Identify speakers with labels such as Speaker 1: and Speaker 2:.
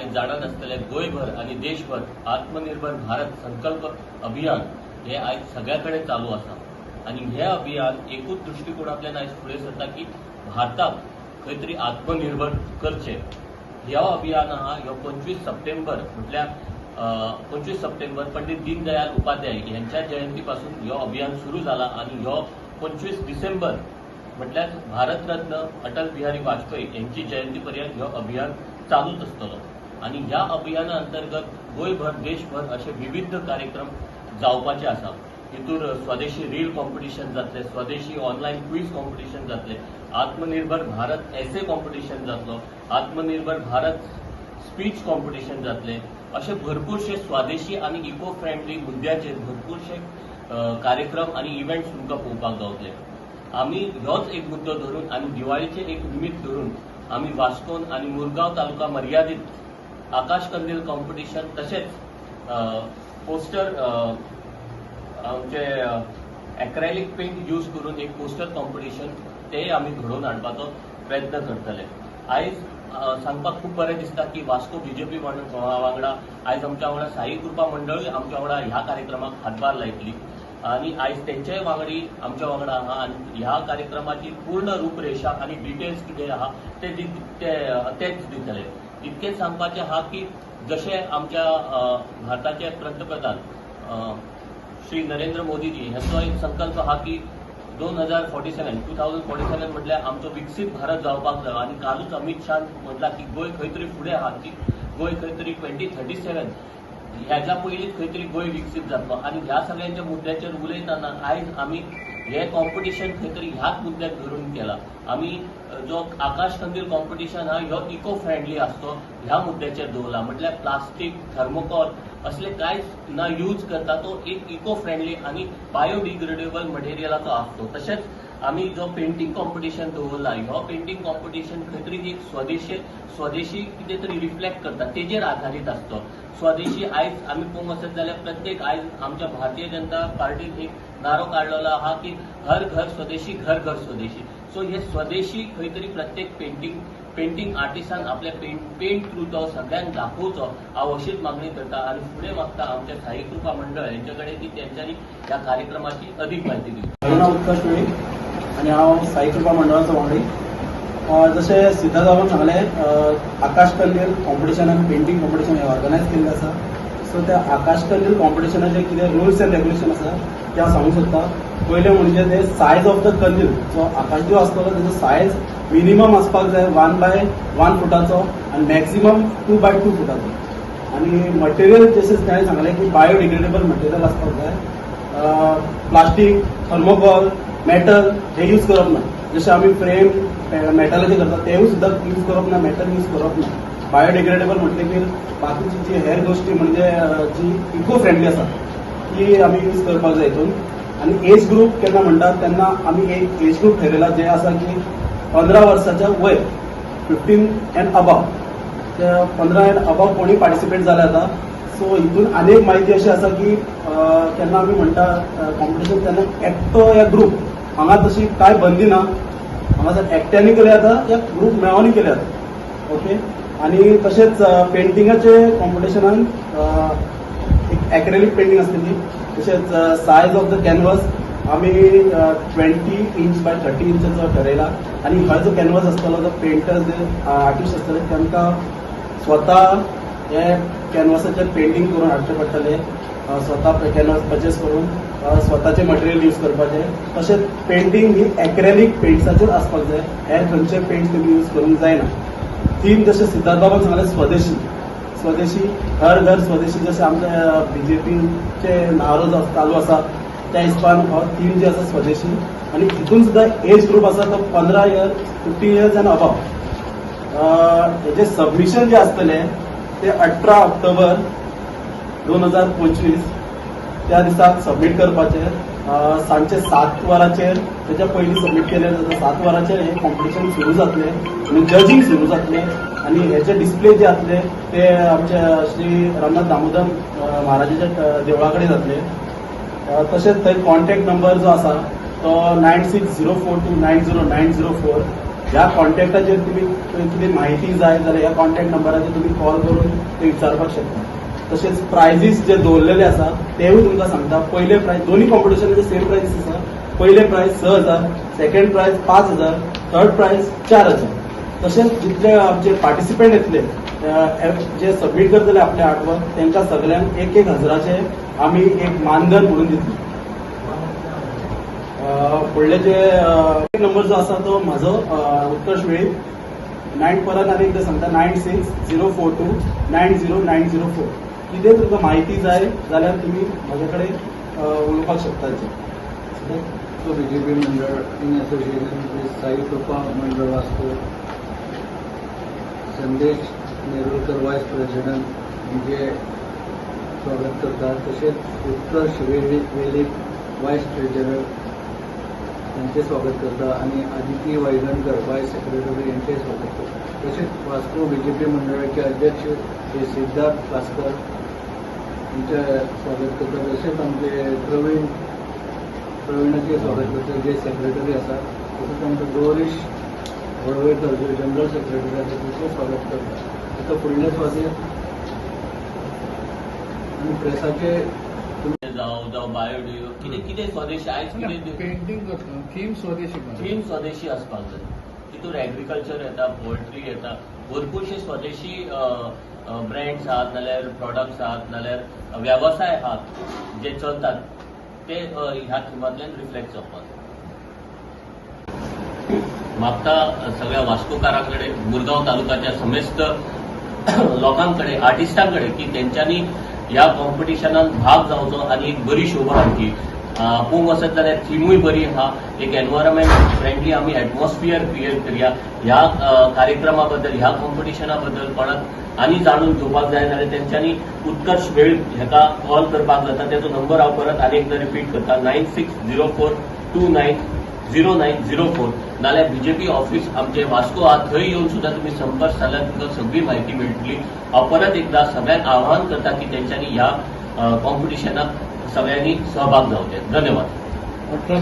Speaker 1: आयज जाणात आसतले, गोंयभर आनी देशभर आत्मनिर्भर भारत संकल्प अभियान हे आयज सगळ्या कडेन चालू आसा आनी हे अभियान एकूच दृश्टिकोणांतल्यान आयज फुडें सरता की भारताक खंय तरी आत्मनिर्भर करचें. ह्या अभियान आहा ह्यो 25 सप्टेंबर, म्हटल्यार 25 सप्टेंबर पंडित दीनदयाल उपाध्याय यांच्या जयंती पासून ह्यो अभियान सुरू जाला आनी ह्यो 25 डिसेंबर, म्हटल्यार भारतरत्न अटल बिहारी वाजपेयी यांची जयंती पर्यंत ह्यो अभियान चालूच आसतलो. आनी ह्या अभियाना अंतर्गत गोंयभर, देशभर असे विविध कार्यक्रम जावपाचे आसा. हितूर स्वदेशी रील कॉम्पिटिशन जातले, स्वदेशी ऑनलायन क्वीज कॉम्पिटिशन जातले, आत्मनिर्भर भारत एसे कॉम्पिटिशन जातलो, आत्मनिर्भर भारत स्पीच कॉम्पिटिशन जातले. असे भरपूरशे स्वदेशी आनी इको फ्रेंडली मुद्द्याचेर भरपूरशे कार्यक्रम आनी इव्हेंट्स तुमकां पळोवपाक गावतले. आमी ह्योच एक मुद्दो धरून आनी दिवाळीचे एक निमित्त धरून आमी वास्कोन आनी मुरगांव तालुका मर्यादीत आकाश कंदील कॉम्पिटिशन, तशेंच पोस्टर, आमचे एक्रेलिक पेंट यूज करून एक पोस्टर कॉम्पिटिशन, तेय आमी घडोवन हाडपाचो प्रयत्न करतले. आयज सांगपाक खूब बरें दिसता की वास्को बीजेपी वांगडा आयज आमच्या वांगडा साई कृपा मंडळूय आमच्या वांगडा ह्या कार्यक्रमाक हातभार लायतली आनी आयज तेंचेय वांगडी आमच्या वांगडा आहा आनी ह्या कार्यक्रमाची पूर्ण रूपरेशा आनी डिटेल्स कितें आहा ते तेच दितले. इतकेंच सांगपाचें आहा की जशें आमच्या भारताचे पंतप्रधान श्री नरेंद्र मोदीजी हांचो एक संकल्प आहा की 2047, 2047 म्हटल्यार आमचो विकसीत भारत जावपाक जायो. आनी कालूच अमीत शान म्हटलां की गोंय खंय तरी फुडें आहा, की गोंय खंय तरी 2037 ह्याच्या पयलींच खंय तरी गोंय विकसीत जातलो. आनी ह्या सगळ्यांच्या मुद्द्याचेर उलयतना आयज आमी हे कॉम्पिटिशन खंय तरी ह्याच मुद्द्याक धरून केला. आमी जो आकाश कंदील कॉम्पिटिशन हा, ह्यो इको फ्रेंडली आसतो ह्या मुद्द्याचेर दवरला. म्हटल्यार प्लास्टीक, थर्मोकॉल असले कांयच ना यूज करता तो एक इको फ्रेंडली आनी बायोडिग्रेडेबल मटेरियलाचो आसतो. तशेंच आमी जो पेंटींग कॉम्पिटिशन दवरला, ह्यो पेंटींग कॉम्पिटिशन खंय तरी एक स्वदेशी कितें तरी रिफ्लेक्ट करता, तेजेर आधारीत आसतो. स्वदेशी आयज आमी पळोवंक वचत जाल्यार प्रत्येक आयज आमच्या भारतीय जनता पार्टीन एक नारो काडलेलो आहा की हर घर स्वदेशी, घर घर स्वदेशी. सो हे स्वदेशी खंय तरी प्रत्येक पेंटींग आर्टिस्टान आपल्या पेंट थ्रू तो सगळ्यांक दाखोवचो, हांव अशीच मागणी करता. आनी फुडें मागता आमच्या साई कृपा मंडळ हेंचे कडेन की तेंच्यांनी ह्या कार्यक्रमाची अधिक म्हायती दिवची.
Speaker 2: म्हजें नांव उत्कर्ष वेळीप आनी हांव साई कृपा मंडळाचो वांगडी. जशें सिद्धार्थ बाबान सांगलें, आकाश कंदील कॉम्पिटिशन आनी पेंटींग कॉम्पिटिशन हें ऑर्गनायज केल्लें आसा. सो त्या आकाश कंदील कॉम्पिटिशनाचे कितें रुल्स एंड रेग्युलेशन आसा ते हांव सांगूंक सोदता. पयलें म्हणजे ते सायज ऑफ the कंदील, जो आकाशदिवो आसतलो तेजो सायज मिनिमम आसपाक जाय 1 बाय 1 फुटाचो आनी मॅक्सिमम 2 बाय 2 फुटाचो. आनी मटेरियल, जशें ताणें सांगलें की बायोडिग्रेडेबल मटेरियल आसपाक जाय. प्लास्टीक, थर्मोकॉल, मेटल हे यूज करप ना. जशें आमी फ्रेम मेटलाचे करतात, तेवूय सुद्दां यूज करप ना, मेटल यूज करप ना. बायोडिग्रेडेबल म्हटलें की बाकीची जी हेर गोश्टी, म्हणजे जी इको फ्रेंडली आसा, ती आमी यूज करपाक जाय हितून. आनी एज ग्रूप केन्ना म्हणटात तेन्ना आमी एक एज ग्रूप ठरयला, जे आसा की 15 वर्साच्या वयर, 15 एंड अबाव. ते 15 एंड अबाव कोणी पार्टिसिपेट जाले जाता. सो हितून आनी एक म्हायती अशी आसा की केन्ना आमी म्हणटा कॉम्पिटिशन तेन्ना एकटो या ग्रूप, हांगा तशी कांय बंदी ना. हांगासर एकट्यांनी केले जाता या ग्रूप मेळोनी केले जाता. ओके. आनी तशेंच पेंटिंगाचे कॉम्पिटिशनान एक एक्रेलिक पेंटींग आसतली. तशेंच सायज ऑफ the canvas आमी 20 इंच बाय 30 इंचाचो ठरयला. आनी हो जो कॅनवस आसतलो, जो पेंटर्स जे आर्टिस्ट आसतले, तांकां स्वता हे कॅनवसाचेर पेंटींग करून हाडचें पडटलें. स्वता कॅनवस परचेस करून स्वताचे मटेरियल यूज करपाचें. तशेंच पेंटींग ही एक्रेलिक पेंट्साचेर आसपाक जाय, हेर खंयचे पेंट्स तुमी यूज करूंक जायना. थीम, जशें सिद्धार्थ बाबान सांगलें, स्वदेशी, स्वदेशी, हर घर स्वदेशी, जशें आमच्या बीजेपीचे नारो जो चालू आसा, त्या हिसपान हो थीम जी आसा स्वदेशी. आनी हितून सुद्दां एज ग्रूप आसा तो 15 year, 15 years and above. हेजे सबमिशन जे आसतलें ते 18 ऑक्टोबर 2025 त्या दिसाक सबमीट करपाचें, सांजचे 7 वरांचेर. तेच्या पयलीं सबमीट केलें जाता. 7 वरांचेर हें कॉम्पिटिशन सुरू जातलें आनी जजींग सुरू जातलें. आनी हेचे डिस्प्ले जे जातले ते आमच्या श्री रामनाथ दामोदर महाराजाच्या देवळा कडेन जातले. तशेंच थंय कॉन्टॅक्ट नंबर जो आसा तो 9604290904. ह्या कॉन्टॅक्टाचेर तुमी कितें म्हायती जाय जाल्यार ह्या कॉन्टॅक्ट नंबराचेर तुमी कॉल करून ते विचारपाक शकता. तशेंच प्रायजीस जे दवरलेले आसा तेवूय तुमकां सांगता. पयले प्रायज, दोन्ही कॉम्पिटिशनाचे सेम प्रायजीस आसा. पयले prize 6,000, second prize 5,000, third prize 4,000. तशेंच जितले आमचे पार्टिसिपेंट येतले, जे सबमीट करतले आपले आर्टवर्क, तांकां सगल्यांक एक एक हजाराचे आमी एक मानधन म्हणून दितले. फुडले जे नंबर जो आसा तो म्हाजो उत्कर्ष वेळीप, नायन, परत आनी एकदां सांगता, 9604290904. कितें तुमकां म्हायती जाय जाल्यार तुमी म्हजे कडेन उलोवपाक शकता हेचेर.
Speaker 3: तो बीजेपी मंडळ इन असोसिएशन विथ साई कृपा मंडळ वास्को, संदेश नेरुलकर वायस प्रेसिडेंट म्हणजे स्वागत करतात. तसेच उत्कर्ष वेळीप वेळीप वायस ट्रेजरर यांचे स्वागत करता आणि आदिती वायगणकर वायस सेक्रेटरी यांचे स्वागत करतात. तसेच वास्को बीजेपी मंडळाचे अध्यक्ष श्री सिद्धार्थ कासकर यांचे स्वागत करतात. तसेच आमचे प्रवीण, प्रवीणाचे स्वागत करतात जे सेक्रेटरी आसा. तसंच आमचो गौरीश वडवयकर जो जनरल सेक्रेटरी आसा तेचें स्वागत करता. आतां फुडले सुवातेर आनी प्रेसाचे
Speaker 1: जावं जावं बायोडियो, कितें कितें स्वदेशी आयज कितें
Speaker 4: पेंटिंग करता, थीम स्वदेशी करता.
Speaker 1: थीम स्वदेशी आसपाक जाय. तितून एग्रीकल्चर येता, पोल्ट्री येता, भरपूरशे स्वदेशी ब्रँड्स आहात नाल्यार प्रॉडक्ट्स आहात नाल्यार वेवसाय आहात जे चलतात ते ह्या थिमांतल्यान रिफ्लेक्ट जावपाक जाय. मागता सगळ्या वास्कोकारां कडेन, मुरगांव तालुक्याच्या समेस्त लोकां कडेन, आर्टिस्टां कडेन की तेंच्यांनी ह्या कॉम्पिटिशनान भाग जावचो आनी एक बरी शोभा हाडची. पळोवंक वचत जाल्यार थिमूय बरी आहा. एक एनवायरमेंट फ्रेंडली आमी एटमॉस्फियर क्रिएट करया. ह्या कार्यक्रमा बद्दल, ह्या कॉम्पिटिशना बद्दल कोणाक आनी जाणून घेवपाक जाय जाल्यार तेंच्यांनी उत्कर्ष वेळीप हेका कॉल करपाक जाता. तेजो नंबर हांव परत आनी एकदां रिपीट करता, 9604290904. नाल्यार बीजेपी ऑफिस आमचे वास्को आहा, थंय येवन सुद्दां तुमी संपर्क साधल्यार तुमकां सगळी म्हायती मेळटली. हांव परत एकदां सगळ्यांक आवाहन करता की तेंच्यांनी ह्या कॉम्पिटिशनाक सगळ्यांनी सहभाग जावचे. धन्यवाद.
Speaker 4: 18.